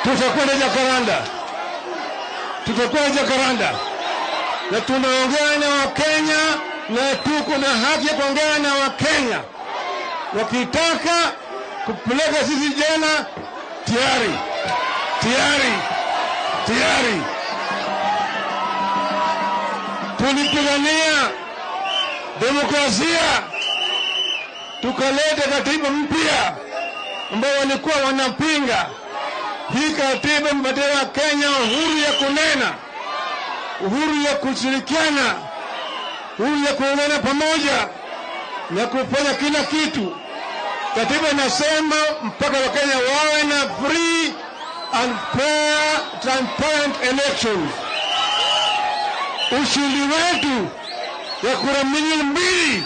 Tutakwenda Jakaranda, tutakwenda Jakaranda, na tunaongea na Wakenya na tuko na haki ya kuongea na Wakenya. Wakitaka kupeleka sisi jela, tayari tayari tayari. Tulipigania demokrasia, tukaleta katiba mpya ambao walikuwa wanapinga. Hii katiba imepatia Wakenya uhuru ya kunena, uhuru ya kushirikiana, uhuru ya kuungana pamoja na kufanya kila kitu. Katiba inasema mpaka Wakenya wawe na free and fair, transparent elections. Ushindi wetu ya kura milioni 2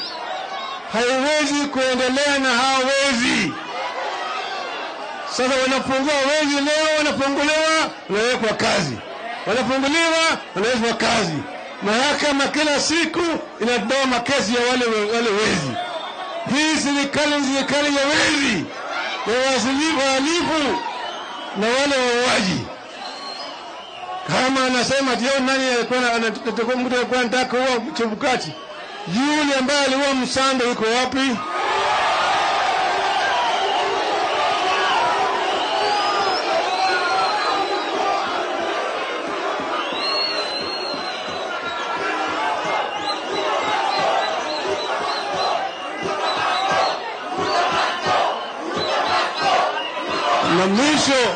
haiwezi kuendelea na hawezi. Sasa wanafungua wezi leo, wanafunguliwa, wanawekwa kazi, wanafunguliwa, wanawekwa kazi. Mahakama kila siku inatoa makesi ya wale wezi. Hii serikali ni serikali ya wezi, ya wahalifu na wale wauaji. Kama anasema ati nani alikuwa mtu alikuwa anataka kuua Chebukati, yule ambaye aliua Msando yuko wapi? Na mwisho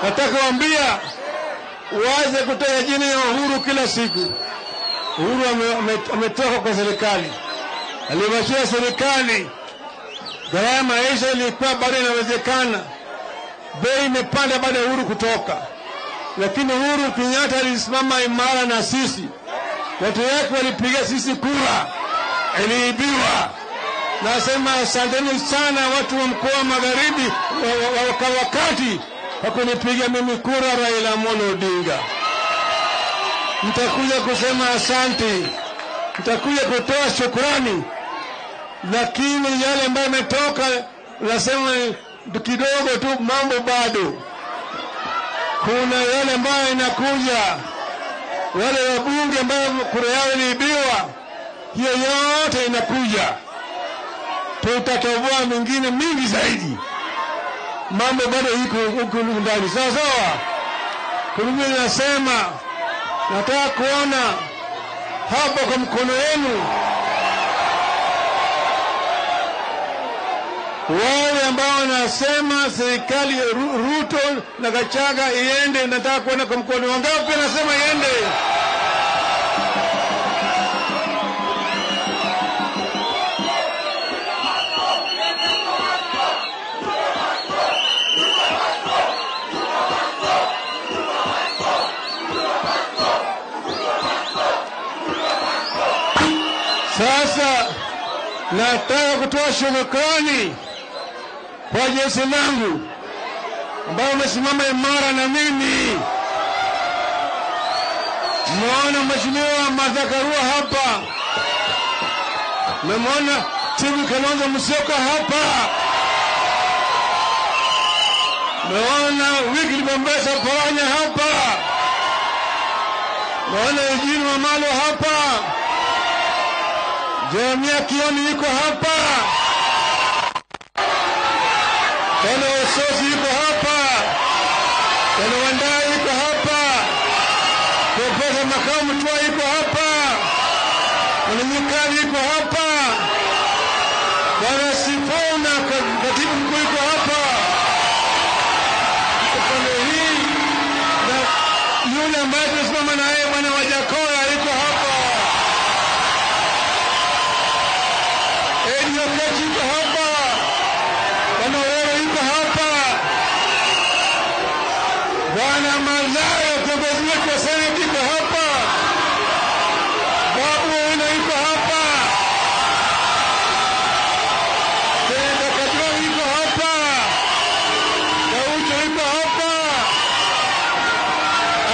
nataka kuambia waze kutaja jina ya Uhuru kila siku. Uhuru ametoka kwa serikali, aliwachia serikali. Gharama maisha ilikuwa bado inawezekana, bei imepanda baada ya Uhuru kutoka, lakini Uhuru Kenyatta alisimama imara na sisi. Watu wake walipiga sisi kura, iliibiwa. Nasema asanteni sana watu wa mkoa wa Magharibi wakati wakunipiga mimi kura Raila Amolo Odinga. Nitakuja kusema asante, nitakuja kutoa shukrani, lakini yale ambayo imetoka nasema kidogo tu, mambo bado. Kuna yale ambayo inakuja, wale wabunge ambao kura yao iliibiwa, hiyo yote inakuja. Tutatoboa mingine mingi zaidi. Mambo bado iko huko ndani. Sawa sawa. Kwa nasema nataka kuona hapa kwa mkono wenu wale ambao wanasema serikali Ruto na Gachagua iende, nataka kuona kwa mkono. Wangapi wanasema iende? Sasa nataka kutoa shukrani kwa jeshi langu ambao wamesimama imara na mimi. Mmeona Mheshimiwa Martha Karua hapa, mmemwona Tibu Kalonzo Musyoka hapa, mmeona Wycliffe Mombasa Paranya hapa, mmeona Eugene Wamalwa hapa, Jeremia Kioni yuko hapa, Tena Ososi yuko hapa, Tena Wandai yuko hapa, Profesa Makau Mtwa yuko hapa, Mwenyekani yuko hapa, Bwana Sifuna katibu mkuu yuko hapa. Upande hii na yule ambaye tunasimama na yeye Bwana Wajakoya yuko hapa, Eddie Oketch yuko hapa, Bwana Wewe yuko hapa, Bwana Malayo kiongozi wetu wa Senate yuko hapa, Babu Owino yuko hapa, Seneta Kajwang' yuko hapa, Gaucho yuko hapa,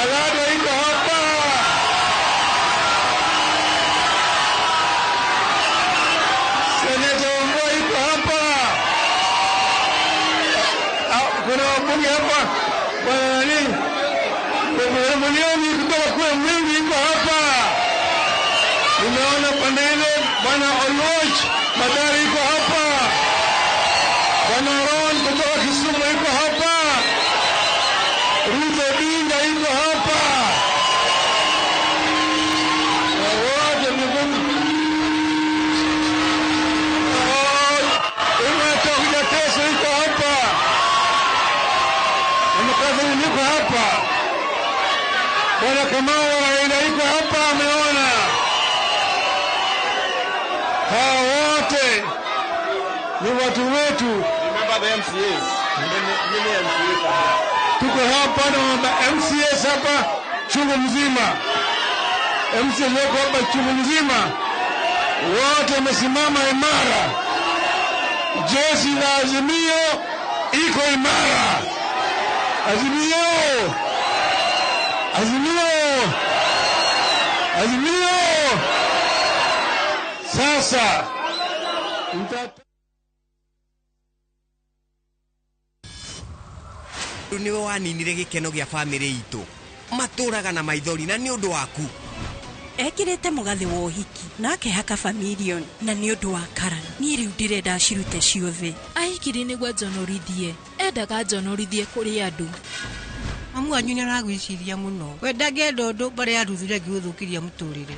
Alado yuko hapa, Seneta Wambua yuko hapa. Kuna wabunge hapa, Bwana Oluoch Madari iko hapa, Bwana Ron kutoka Kisumu iko hapa, Ruth Odinga iko hapa. Wote Teso iko hapa, Mkazi niko hapa, Bwana Kamau wa Raila iko hapa, ameona. Hawa wote ni watu wetu. Remember the MCAs. Many MCAs are here. Tuko hapa na MCAs hapa chungu mzima. MCAs wako hapa chungu mzima. Wote wamesimama imara. Jeshi la Azimio iko imara. Azimio! Azimio! Azimio! Sasa niwe waninire gikeno gia family itu maturaga na maithori na ni undu waku. Ekirite mugathi wa uhiki na akehaka familion na ni undu wa Karan. Ni riu ndirenda acirute ciothe. Ahikiri niguo njonorithie, endaga njonorithie kuri andu. Mamu wanyu ni aragwiciria muno. We ndangĩenda ũndũ mbere ya Ruth ngĩgũthũkĩria mũtũrĩre.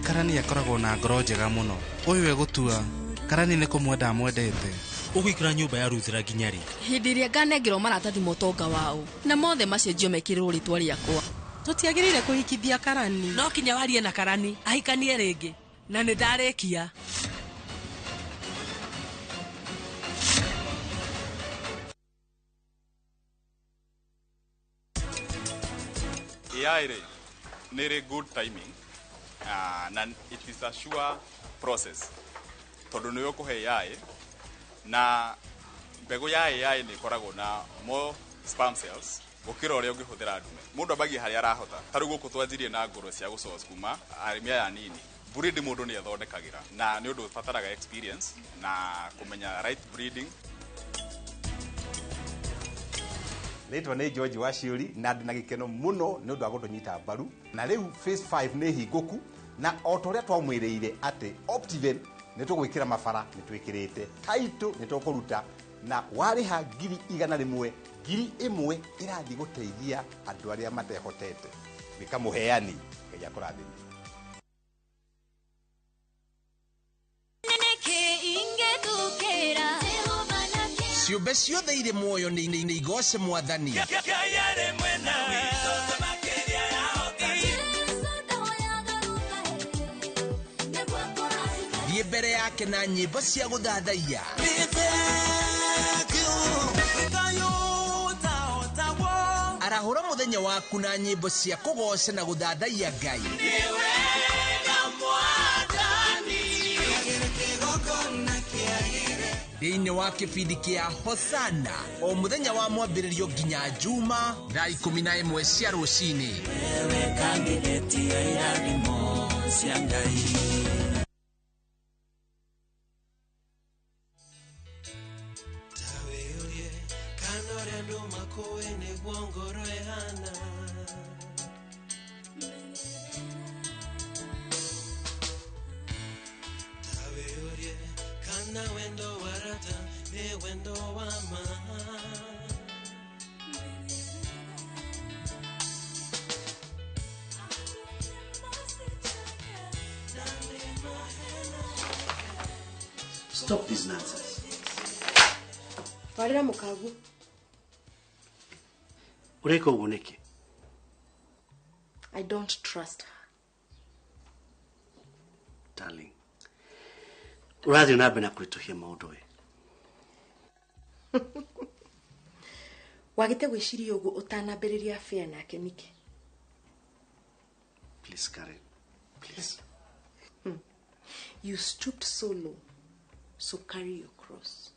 Karani akoragwo na ngoro njega mũno. Ũyũ egũtua Karani nĩ kũmwenda amwendete. Ũgũikara nyũmba ya Ruth nginya rĩ? Hĩndĩ ĩrĩa nganengerwo maratathi ma ũtonga wao na mothe macenjio mekĩrĩrwo rĩtwa rĩakwa. Tũtiagĩrĩire kũhikithia Karani. No kinya warie na Karani ahikanie rĩngĩ na nĩ ndarĩkia. AI rĩ nĩ rĩ good timing, na it is a sure process tondũ nĩ ũkũhe AI na mbegũ ya AI nĩ ĩkoragwo na more sperm cells gũkĩra ũrĩa ũngĩhũthĩra ndume. Mũndũ ambagia harĩa arahota. Ta rĩu gũkũ twanjirie na ngũrwe cia gũsource kuma arĩmi aya anini. Breed mũndũ nĩ ethondekagĩra na nĩ ũndũ ũbataraga experience na kũmenya right breeding. Rĩtwa nĩ George Waciũri na ndĩ na gĩkeno mũno nĩ ũndũ wa gũtũnyita mbaru. Na rĩu phase 5 nĩ hingũku na o ta ũrĩa twamwĩrĩire atĩ Optiven nĩ tũgwĩkĩra mabara nĩ twĩkĩrĩte, title nĩ tũkũruta na warĩha 100,000 1,000 ĩrathiĩ gũteithia andũ arĩa matehotete. Wĩka mũheani, Ngai akũrathime. Ciũmbe ciothe irĩ muoyo nĩ igoce Mwathani. Thiĩ mbere yake na nyĩmbo cia gũthathaiya. Arahũra mũthenya waku na nyĩmbo cia kũgoca na gũthathaiya Ngai. Thĩinĩ wa kĩbindi kĩa Hosana o mũthenya wa mwambĩrĩrio nginya Juma thaa 11 cia rũcinĩ. Stop this nonsense. Warira mukagu. Ureka uguo niki? I don't trust her. Darling, urathi na mbere na kũritũhia maũndũ we. Wagĩte gwĩciria ũguo ũtanambĩrĩria affair nake nĩkĩ? Please, Karen, please. You stooped so low, so carry your cross.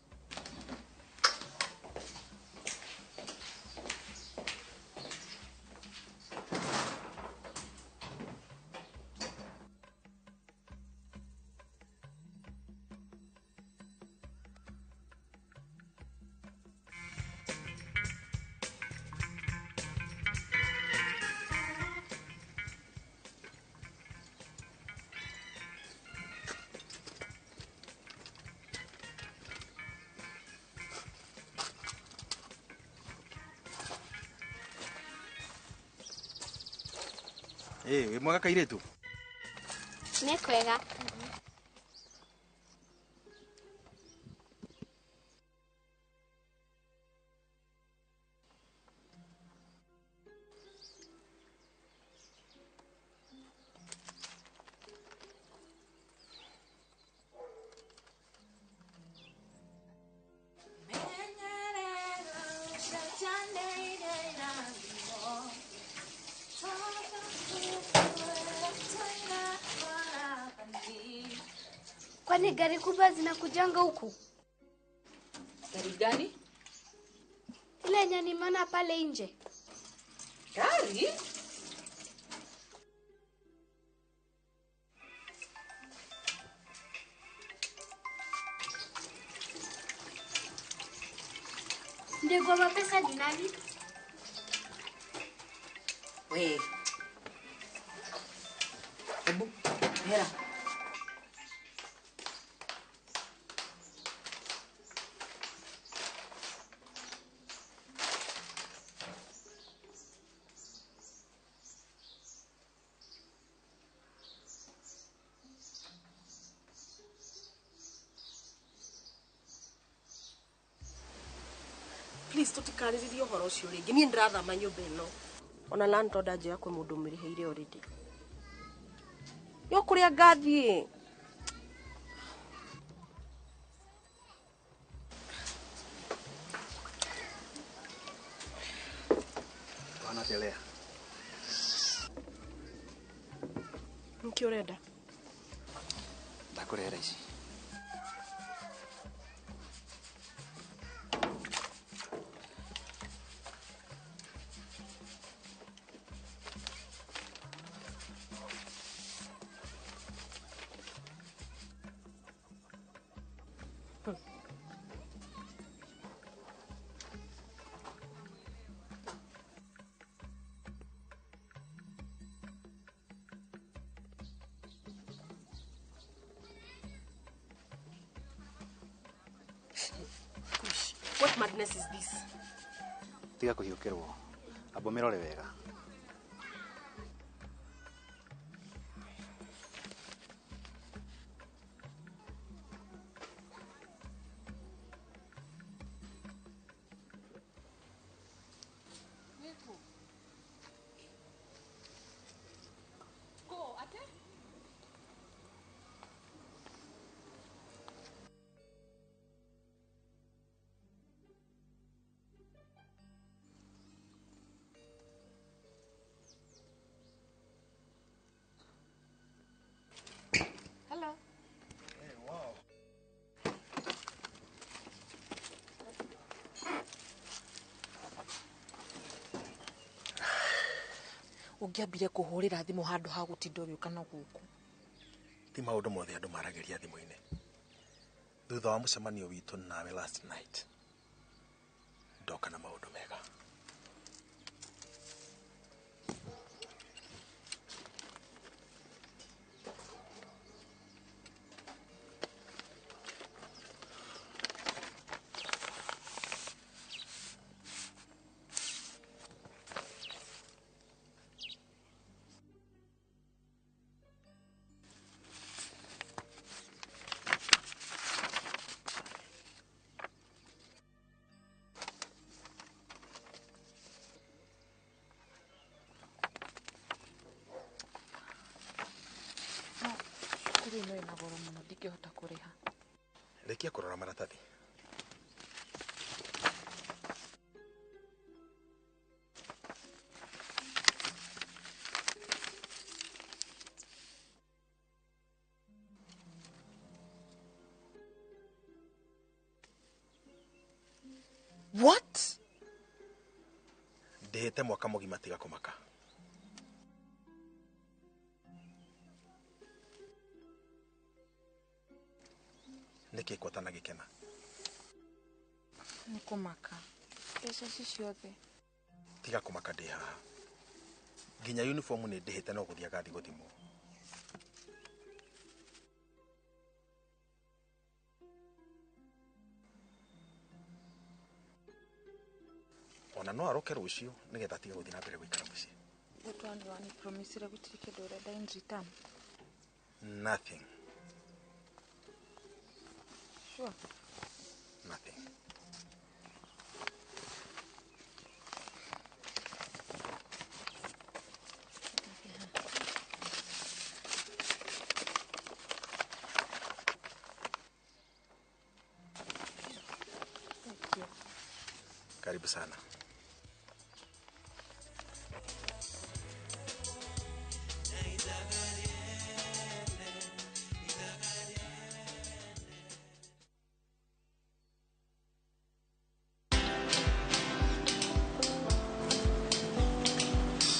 Ĩ, wĩ mwega kairĩtu? Nĩ kwega. Kwani gari kubwa zinakujanga huku? Gari gani? Ile yenye nimeona pale nje. Gari? Ndegwa mapesa ni nani? We. Hebu, hera. Please tutikarĩrĩrie ũhoro ũcio rĩngĩ. Niĩ ndĩrathama nyũmba ĩno. Ona landlord anjĩra kwĩ mũndũ ũmĩrĩhĩire already. Yo kũrĩa ngathiĩ. Bwana telea. Nĩkĩ ũrenda? Ndakũrehera ici. What madness is this? Tiga kũhiũkĩrwo. Amba ũmĩrore wega. Hello. Hey, wow. Ũngĩambire kũhũrĩra thimũ handũ ha gũtinda ũgĩũka na gũkũ. Ti maũndũ mothe andũ maragĩria thimũ-inĩ. Thutha wa mũcemanio witũ nawe last night, ndoka na maũndũ mega. Cukuru ĩno ĩna goro mũno ndingĩhota kũrĩha. Rĩkia kũrora maratathi. What? Ndĩhĩte mwaka mũgima tiga kũmaka. Nĩkĩ kwatana gĩkena? Nĩ kũmaka. Mbeca ici ciothe. Tiga kũmaka ndĩ haha. Nginya uniform nĩ ndĩhĩte no gũthiĩ agathiĩ gũthimwo. Ona no aroke rũciũ nĩgetha atige gũthiĩ na mbere gũikara mũciĩ. That one wani promisire gutiri kindu urenda in return. Nothing. Sure. Nothing. Thank you. Karibu sana.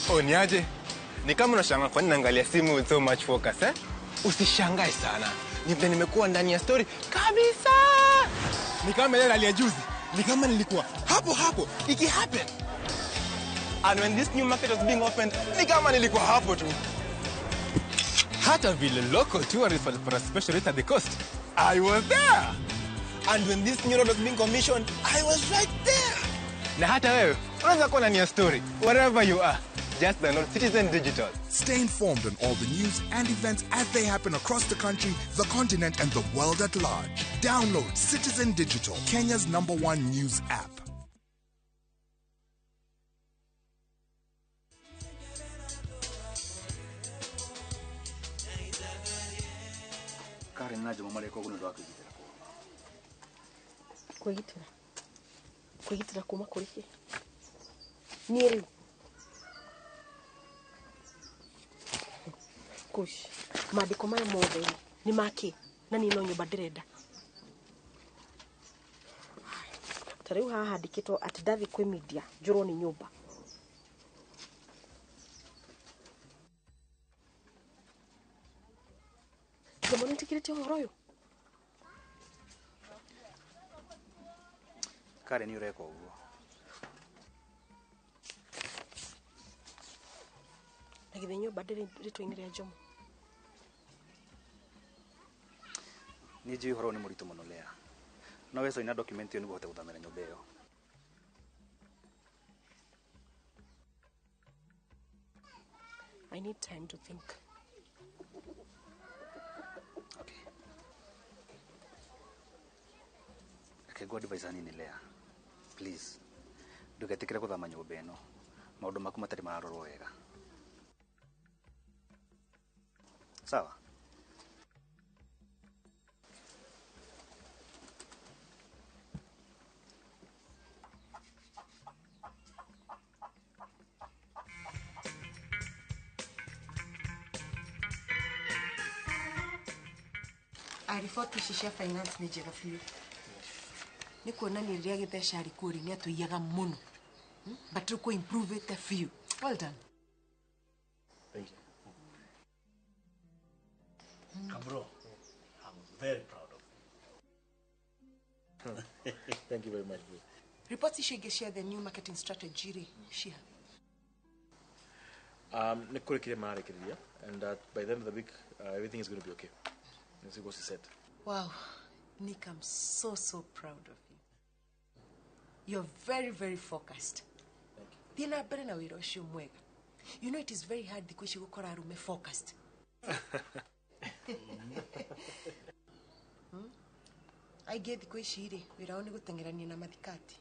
Oh, niaje? Ni kama unashangaa kwa nini naangalia simu with so much focus, eh? Usishangae sana. Ni vile nimekuwa ndani ya story kabisa. Ni kama ile rally ya juzi. Ni kama nilikuwa hapo hapo iki happen. And when this new market was being opened, ni kama nilikuwa hapo tu. Hata vile local tourists walipata special rate at the coast, I was there. And when this new road was being commissioned, I was right there. Na hata wewe unaweza kuwa ndani ya story wherever you are. Just download Citizen Digital. Stay informed on all the news and events as they happen across the country, the continent, and the world at large. Download Citizen Digital, Kenya's #1 news app. Karen na Jomo mareka ũguo nĩ ũndũ wa kwĩgitĩra Kwĩgitĩra? Kwĩgitĩra kuma kũrĩ kĩ? Niĩ rĩu Kush, maandĩko maya mothe nĩ makĩ na niĩ no nyũmba ndĩrenda. Ta rĩu haha handĩkĩtwo atĩ ndathiĩ kwĩ media njũrwo nĩ nyũmba. Jomo nĩtĩkĩrĩte ũhoro ũyũ? Karen nĩ ũreka ũguo. Na githĩ nyũmba ndĩrĩ rĩtwa-inĩ rĩa Jomo? Nĩ njũĩ ũhoro nĩ mũritũ mũno Lea. No we caina document ĩyo nĩguo ũhote gũthamĩra nyũmba ĩyo. I need time to think. Okay. Reke ngũ advise hanini Lea. Please. Ndũgetĩkĩre gũthama nyũmba ĩno. Maũndũ maku matarĩ mararorwo wega. Sawa? Riboti ici cia finance nĩ njega biũ. Nĩ kuonania rĩrĩa Gĩtheca arĩ kuo rĩ nĩ atũiyaga mũno. But rĩu kũ improve ĩte biũ. Well done. Thank you. Kabro, I'm very proud of you. Thank you very much, bro. Reports icio ingĩ cia the new marketing strategy rĩ, cia. Nĩ kũrĩ kĩrĩa mararekereria and by the end of the week everything is going to be okay. Let's see what she said. Wow, Nick, I'm so proud of you. You're very, very focused. Thank you. Thiĩ na mbere na wĩra ũcio mwega. You know it is very hard thikũ ici gũkora arũme focused. Aingĩ thikũ ici rĩ, wĩra wao nĩ gũteng'erania na mathikati.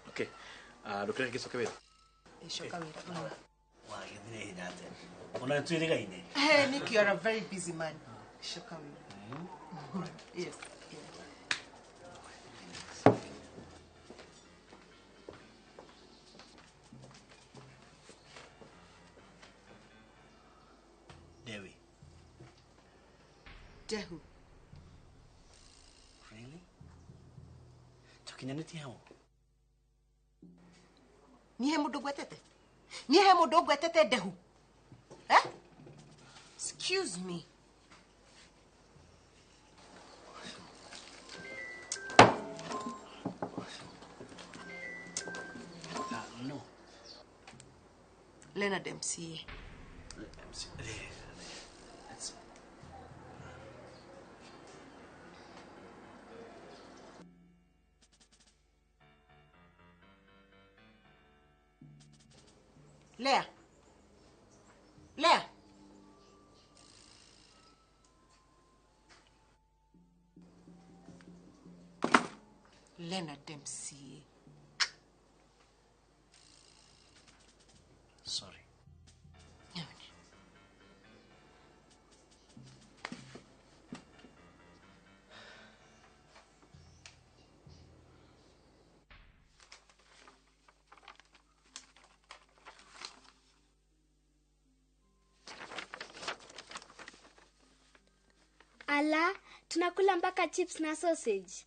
Okay. Ndũkĩreke gĩcoke wĩra? Ĩcoka wĩra. Wagĩthire ihenya atĩa? Ona nĩtwĩrĩgaine. Hey, Nick, you are a very busy man. Coka wĩra. Yes. Dewi. Dehu. Really? Tũkinyanĩtie hau? Niĩ he mũndũ ngwetete? Niĩ he mũndũ ngwetete Ndehu? Eh? Excuse me. No. Leonard MCA. Lea. Lea. Leonard MCA. Sorry. Ala, tunakula mpaka chips na sausage.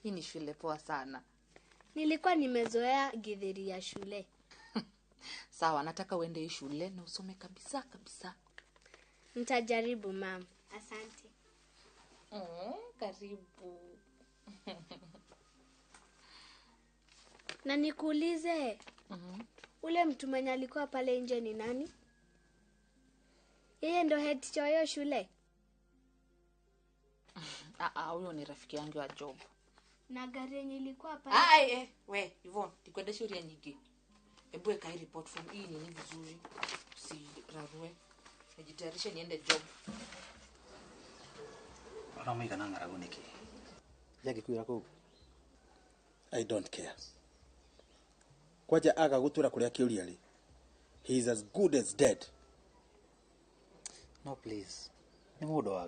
Hii ni shule poa sana. Nilikuwa nimezoea githeri ya shule. Sawa, nataka uende hii shule na usome kabisa kabisa. Nitajaribu mam. Asante. Karibu. Na nikuulize, ule mtu mwenye alikuwa pale nje ni nani? Yeye ndo head teacher wa hiyo shule? Huyo ni rafiki yangu wa job. Na gari yenye ilikuwa pale. We, Yvonne, ndikwenda shuria nyingi. Ebu weka hii report form hii nini vizuri. Usirarue. Nijitayarishe niende job. Ũramũigana ng'aragu nĩkĩ? Yangĩkuĩra kũu. I don't care. Kwaja aga gũtwĩra kũrĩa kĩũria rĩ. He is as good as dead. No please. Nĩ mũndũ wa